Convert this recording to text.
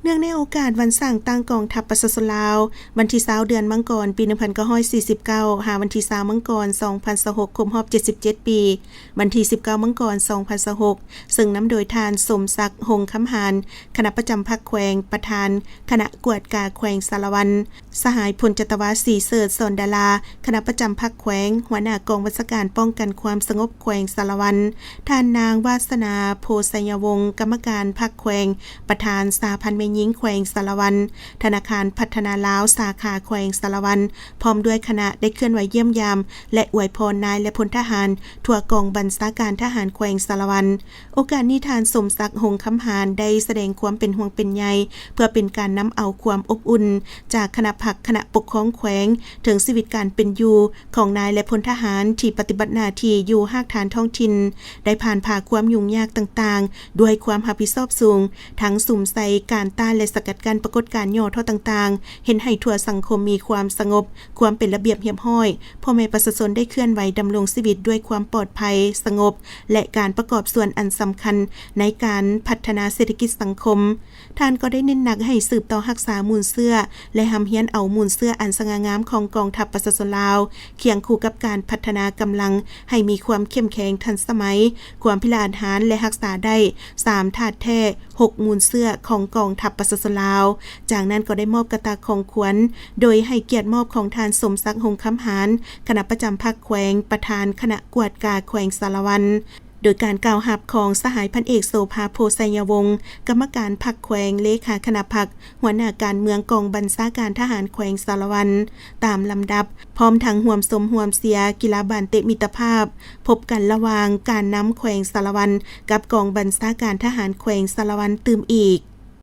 ເນື່ອງໃນໂອກາດວັນສ້າງຕັ້ງກອງທັບປະຊາຊົນລາວ, ວັນທີຊາວ ເດືອນມັງກອນ ປີໜຶ່ງພັນເກົ້າຮ້ອຍສີ່ສິບເກົ້າ ຫາວັນທີຊາວ ມັງກອນ ສອງພັນຊາວຫົກ ຄົບຮອບເຈັດສິບເຈັດປີ, ວັນທີສິບເກົ້າ ມັງກອນ ສອງພັນຊາວຫົກ ເຊິ່ງນຳໂດຍທ່ານ ສົມສັກ ຫົງຄຳຫານ ຄະນະປະຈຳພັກແຂວງ, ປະທານຄະນະກວດກາແຂວງສາລະວັນ, ສະຫາຍ ພົນຈັດຕະວາ ສີເສີດ ສອນດາລາ ຄະນະປະຈຳພັກແຂວງ, ຫົວໜ້າກອງບັນຊາການປ້ອງກັນຄວາມສະຫງົບແຂວງສາລະວັນ, ທ່ານນາງ ວາສະໜາ ໂພໄຊຍະວົງ ກຳມະການພັກແຂວງ, ປະທານສະຫະພັນແມ່ຍິງແຂວງສາລະວັນ, ທະນາຄານພັດທະນາລາວສາຂາແຂວງສາລະວັນ, ພ້ອມດ້ວຍຄະນະໄດ້ເຄື່ອນໄຫວຢ້ຽມຢາມ ແລະ ອວຍພອນນາຍ ແລະ ພົນທະຫານທົ່ວກອງບັນຊາການທະຫານແຂວງສາລະວັນ. ໂອກາດນີ້ ທ່ານ ສົມສັກ ຫົງຄຳຫານ ໄດ້ສະແດງຄວາມເປັນຫ່ວງເປັນໃຍ ເພື່ອເປັນການນຳເອົາຄວາມອົບອຸ່ນຈາກຄະນະພັກ, ຄະນະປົກຄອງແຂວງ ເຖິງຊີວິດການເປັນຢູ່ຂອງນາຍ ແລະ ພົນທະຫານທີ່ປະຕິບັດໜ້າທີ່ຢູ່ຮາກຖານທ້ອງຖິ່ນ, ໄດ້ຜ່ານຜ່າຄວາມຫຍຸ້ງຍາກຕ່າງໆ ດ້ວຍຄວາມຮັບຜິດຊອບສູງ, ທັງສຸມໃສ່ການຕ້ານ ແລະ ສະກັດກັ້ນປາກົດການຫຍໍ້ທໍ້ຕ່າງໆ, ເຮັດໃຫ້ທົ່ວສັງຄົມມີຄວາມສະຫງົບ, ຄວາມເປັນລະບຽບຮຽບຮ້ອຍ, ພໍ່ແມ່ປະຊາຊົນໄດ້ເຄື່ອນໄຫວດຳລົງຊີວິດດ້ວຍຄວາມປອດໄພ, ສະຫງົບ ແລະ ການປະກອບສ່ວນອັນສຳຄັນໃນການພັດທະນາເສດຖະກິດສັງຄົມ. ທ່ານກໍໄດ້ເນັ້ນໜັກໃຫ້ສືບຕໍ່ຮັກສາມູນເຊື້ອ ແລະ ຮ່ຳຮຽນເອົາມູນເຊື້ອອັນສະຫງ່າງາມຂອງກອງທັບປະຊາຊົນລາວ, ຄຽງຄູ່ກັບການພັດທະນາກຳລັງໃຫ້ມີຄວາມເຂັ້ມແຂງທັນສະໄໝ, ຄວາມພິລະອາດຫານ ແລະ ຮັກສາໄດ້ສາມທາດແທ້, ຫົກມູນເຊື້ອຂອງກອງທັບປະຊາຊົນລາວ. ຈາກນັ້ນກໍໄດ້ມອບກະຕ່າຂອງຂວັນ ໂດຍໃຫ້ກຽດມອບຂອງທ່ານ ສົມສັກ ຫົງຄຳຫານ ຄະນະປະຈຳພັກແຂວງ, ປະທານຄະນະກວດກາແຂວງສາລະວັນ, ໂດຍການກ່າວຮັບຂອງສະຫາຍ ພັນເອກ ໂສພາ ໂພໄຊຍະວົງ ກຳມະການພັກແຂວງ, ເລຂາຄະນະພັກ, ຫົວໜ້າການເມືອງກອງບັນຊາການທະຫານແຂວງສາລະວັນ ຕາມລຳດັບ, ພ້ອມທັງຮ່ວມຊົມຮ່ວມເຊຍກິລາບານເຕະມິດຕະພາບ ພົບກັນລະຫວ່າງການນຳແຂວງສາລະວັນ ກັບກອງບັນຊາການທະຫານແຂວງສາລະວັນຕື່ມອີກ.